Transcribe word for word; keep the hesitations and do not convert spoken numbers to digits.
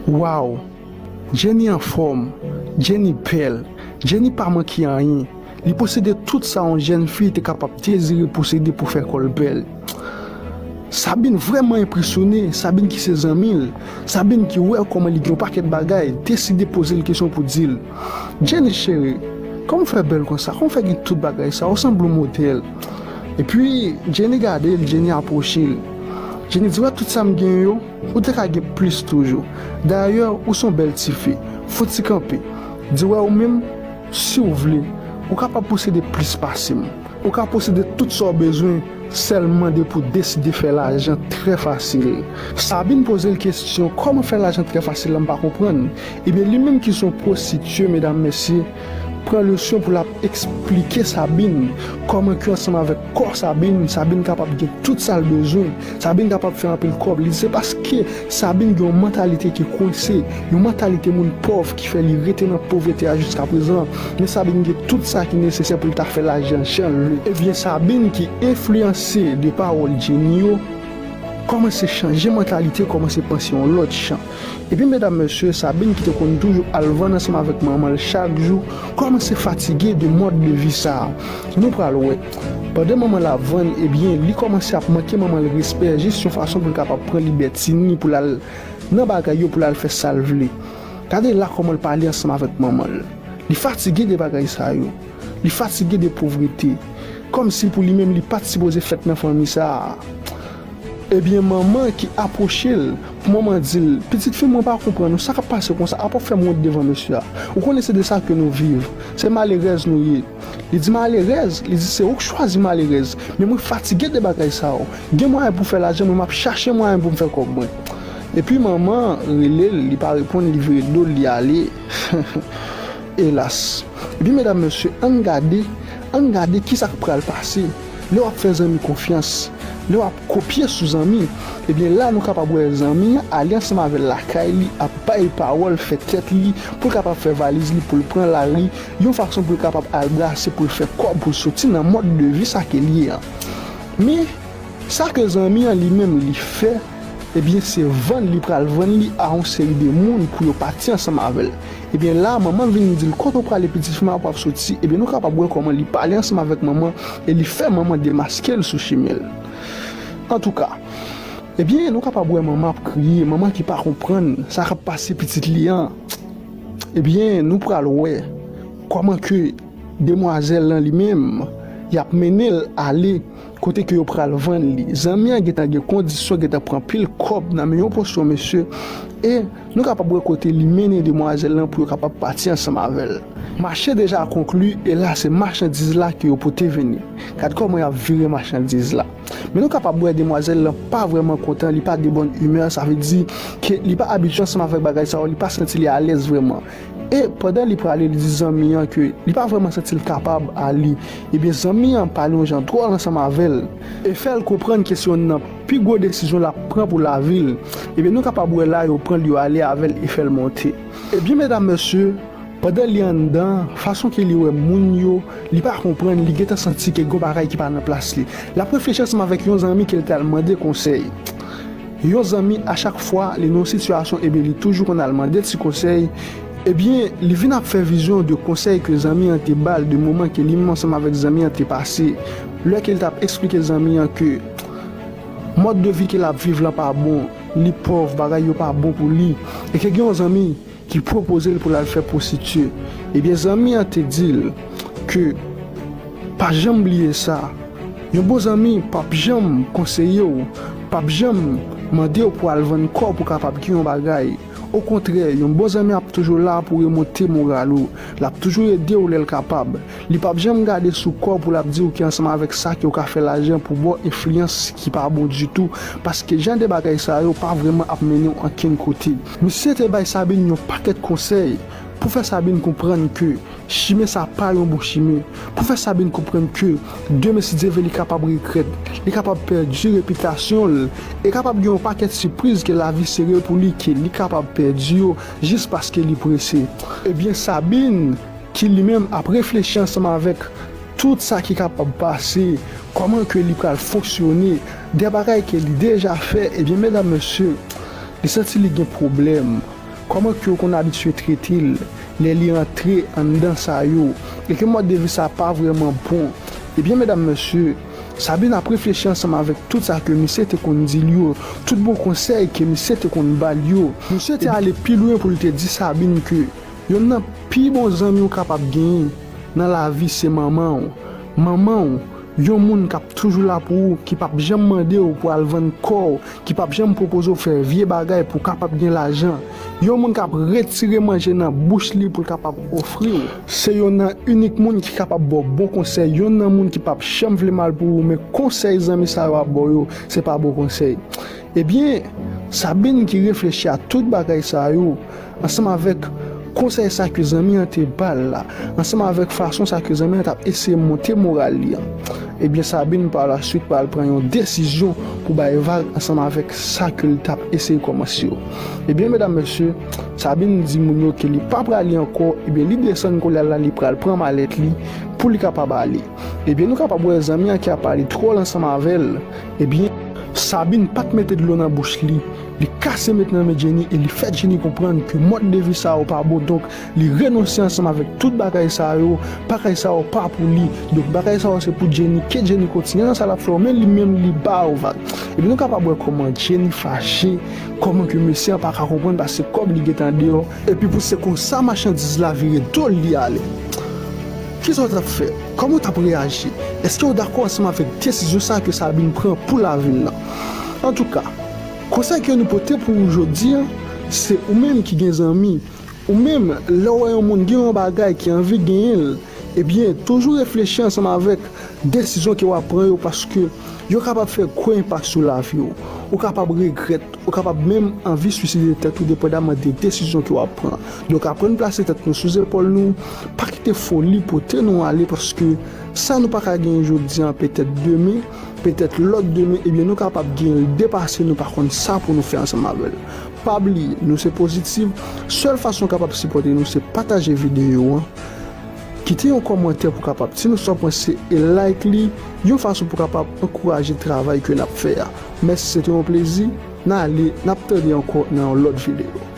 Waw! Jenny anfòm, Jenny bèl, Jenny pa manke anyen. Li posede tout sa yon jèn fi te kapab dezire posede pou fè kò l bèl. Sabine vrèman enpresyone, Sabine ki se zanmi l, Sabine ki wè kòman li gen yon pakèt bagay, deside poze l kesyon pou di l, Jenny cheri, kòman w fè bèl konsa? Kòman w fè gen tout bagay sa? Ou sanble yon modèl. Epi, Jenny gade l, Jenny apwoche l. Jenny di, wè tout sa m gen yo, ou te ka gen plis toujou. Dayè, ou se yon bèl tifi. Fouti kanpe. Di wè ou menm, si w vle, ou kapab posede plis pase m. Ou ka posede tout sa w bezwen, sèlman depi w deside fè lajan trè fasil. Sabine poze l kesyon, kòman fè lajan trè fasil la, m pa konprann. Ebyen, li menm ki se yon pwostitye, medam, mesye, pran leson pou l ap eksplike Sabine kòman ke ansanm avèk kò Sabine, Sabine kapab gen tout sa l bezwen. Sabine kapab fè anpil kòb. Li di se paske Sabine gen yon mantalite ki kwense, yon mantalite moun pòv ki fè li rete nan povrete a jiska prezan. Men Sabine gen tout sa ki nesesè pou l ta fè lajan jan l vle. Ebyen, Sabine ki enfliyanse de pawòl Jenny yo, kòmanse chanje mantalite, kòmanse panse yon lòt jan. Epi, medam, mesye, Sabine ki te konn toujou al vann ansanm avèk manman l chak jou, kòmanse fatige de mòd de vi sa a. Nou pral wè. Pandan manman l ap vann, ebyen, li kòmanse ap manke manman l respè, jis yon fason pou l kapab pran libètini pou l al nan bagay yo, pou l al fè sa l vle. Gade la kòman l pale ansanm avèk manman l. Li fatige de bagay sa yo. Li fatige de povrete. Kòmsi pou li menm, li pa t sipoze fèt nan fanmi sa a. Ebyen, manman ki apwoche l, pou manman di l, pitit fi m, mwen pa konprann ou, sa k ap pase konsa, apa w fè m wont devan mesye a? Ou konnen se de sa ke nou viv. Se malerèz nou ye. Li di, malerèz? Li di, se ou k chwazi malerèz. Men mwen fatige de bagay sa yo. Gen mwayen pou fè lajan, mwen m ap chache mwayen pou m fè kòb mwen. Epi manman rele l, li pa reponn, li vire do l, li ale. Elas. Epi medam, mesye, ann gade, ann gade kisa k pral pase. Lè w ap fè zanmi konfyans, lè w ap kopye sou zanmi, ebyen la nou kapab wè zanmi an ale ansanm avè l lakay li, ap bay pawòl, fè tèt li, pou l kapab fè valiz li, pou l pran lari, yon fason pou l kapab al brase, pou l fè kòb, pou l soti nan mòd de vi sa ke l ye an. Men, sa ke zanmi an li menm li fè, ebyen se vann li pral vann li a yon seri de moun pou yo pati ansanm avè l. Ebyen la, manman vin di l, kote w prale pitit fi m, apa w ap soti? Ebyen nou kapab wè kòman li pale ansanm avèk manman e li fè manman demaske l sou chimen l. Antouka, ebyen nou kapab wè manman ap kriye, manman ki pa konprann sa k ap pase pitit li an. Ebyen nou pral wè kòman ke demwazèl lan li menm, y ap mennen l ale kote ke yo pral vann li. Zanmi an gentan gen kondisyon, gentan pran pil kòb nan men yon pòsyon mesye. E nou kapab wè kote li mennen demwazèl lan pou yo kapab pati ansanm avè l. Mache deja konkli, e la se machandiz la ke yo pote vini. Gad kòman y ap vire machandiz la. Men nou kapab wè demwazèl lan pa vrèman kontan, li pa de bòn imè, sa vle di ke li pa abitye ansanm avèk bagay sa yo, li pa santi li alèz vrèman. E pandan li prale, li di zanmi an ke li pa vrèman santi l kapab ale. Ebyen, zanmi an pale yon jan dwòl ansanm avè l e fè l konprann ke se yonn nan pi gwo desizyon l ap pran pou lavi l. Ebyen, nou kapab wè la, yo pran l, yo ale avè l e fè l monte. Ebyen, medam, mesye, pandan li anndan, fason ke li wè moun yo, li pa konprann, li gentan santi ke gen yon bagay ki pa nan plas li. L ap reflechi ansanm avèk yon zanmi ke l t al mande konsèy. Yon zanmi, a chak fwa li nan yon sitiyasyon, ebyen, li toujou konn al mande ti konsèy. Ebyen, li vin ap fè vizyon de konsèy ke zanmi an te ba l, de moman ke li menm ansanm avèk zanmi an te pase. Lè ke l t ap eksplike zanmi an ke mòd de vi ke l ap viv lan pa bon, li pòv, bagay yo pa bon pou li, e ke gen yon zanmi ki pwopoze l pou l al fè pwostitye. Ebyen, zanmi an te di l ke pa janm bliye sa. Yon bon zanmi p ap janm konseye w, p ap janm mande w pou al vann kò w pou kapab gen yon bagay. Okontrè, yon bon zanmi ap toujou la pou remonte moral ou. L ap toujou ede w lè l kapab. Li p ap janm gade sou kò w pou l ap di w ke ansanm avèk sa ke w ka fè lajan pou ba w enfliyans ki pa bon ditou, paske jan de bagay sa yo pa vrèman ap mennen w ankenn kote. Misye te bay Sabine yon pakèt konsèy pou fè Sabine konprann ke chimen sa pa yon bon chimen, pou fè Sabine konprann ke demen, si Dye vle, li kapab regrèt, li kapab pèdi repitasyon l, e kapab gen yon pakèt sipriz ke lavi sere pou li, ke li kapab pèdi yo jis paske li prese. Ebyen, Sabine, ki li menm ap reflechi ansanm avèk tout sa ki kapab pase, kòman ke li pral fonksyone, de bagay ke li deja fè, ebyen, medam, mesye, Li santi li gen pwoblèm. Kòman ke yo konn abitye trete l lè li antre anndan sa yo? E ke mòd de vi sa pa vrèman bon. Ebyen, medam, mesye, Sabine ap reflechi ansanm avèk tout sa ke misye te konn di l yo, tout bon konsèy ke misye te konn ba l yo. Misye te ale pi lwen pou l te di Sabine ke yonn nan pi bon zanmi w kapab genyen nan lavi se manman w. Manman w, yon moun k ap toujou la pou ou, ki p ap janm mande w pou al vann kò w, ki p ap janm pwopoze w fè vye bagay pou w kapab gen lajan. Yon moun k ap retire manje nan bouch li pou l kapab ofri w. Se yonn nan inik moun ki kapab ba w bon konsèy, yonn nan moun ki p ap janm vle mal pou ou, men konsèy zanmi sa yo ap ba w yo, se pa bon konsèy. Ebyen, Sabine ki reflechi a tout bagay sa yo, ansanm avèk konsèy sa ke zanmi an te ba l la, ansanm avèk fason sa ke zanmi an t ap eseye monte moral li an, ebyen, Sabine pa la swit pral pran yon desizyon pou bay vag ansanm avèk sa ke l t ap eseye kòmanse yo. Ebyen, medam, mesye, Sabine di moun yo ke li pa prale ankò, ebyen, li desann koulye a la, li pral pran malèt li pou li kapab ale. Ebyen, nou kapab wè zanmi an ki ap pale twòl ansanm avè l, ebyen, Sabine pa t mete dlo nan bouch li. Li kase met nan men Jenny e li fè Jenny konprann ke mòd de vi sa yo pa bon, donk li renonse ansanm avèk tout bagay sa yo. Bagay sa yo pa pou li. Donk bagay sa yo se pou Jenny, ke Jenny kontinye nan sa l ap fè yo, men li menm li ba yo vag. Epi nou kapab wè kòman Jenny fache, kòman ke mesye an pa ka konprann paske kòb li gentan deyò. Epi pou se konsa machandiz la vire do l li ale. Kisa w t ap fè? Kòman w t ap reyaji? Èske w dakò ansanm avèk desizyon sa ke Sabine pran pou lavi l lan? Antouka, konsèy ke nou pote pou ou jodi a, se ou menm ki gen zanmi, ou menm, lè w wè yon moun gen yon bagay ki anvi genyen l, ebyen, toujou reflechi ansanm avèk desizyon ke w ap pran yo, paske yo kapab fè gwo enpak sou lavi w. Ou kapab regrèt, ou kapab menm anvi swiside tèt ou, depandaman de desizyon ke w ap pran. Donk, aprann plase tèt nou sou zepòl nou, pa kite foli pote nou ale, paske sa nou pa ka genyen jodi a, petèt demen, petèt lòt demen, ebyen, nou kapab genyen l depase, nou pa konn sa pou nou fè ansanm avè l. Pa bliye, nou se Pozitif. Sèl fason w kapab sipòte nou, se pataje videyo an. Kite yon kòmantè pou kapab di nou sa w panse e like li, yon fason pou kapab ankouraje travay ke n ap fè a. Mèsi, se te yon plezi. N ale, n ap tande ankò nan yon lòt videyo.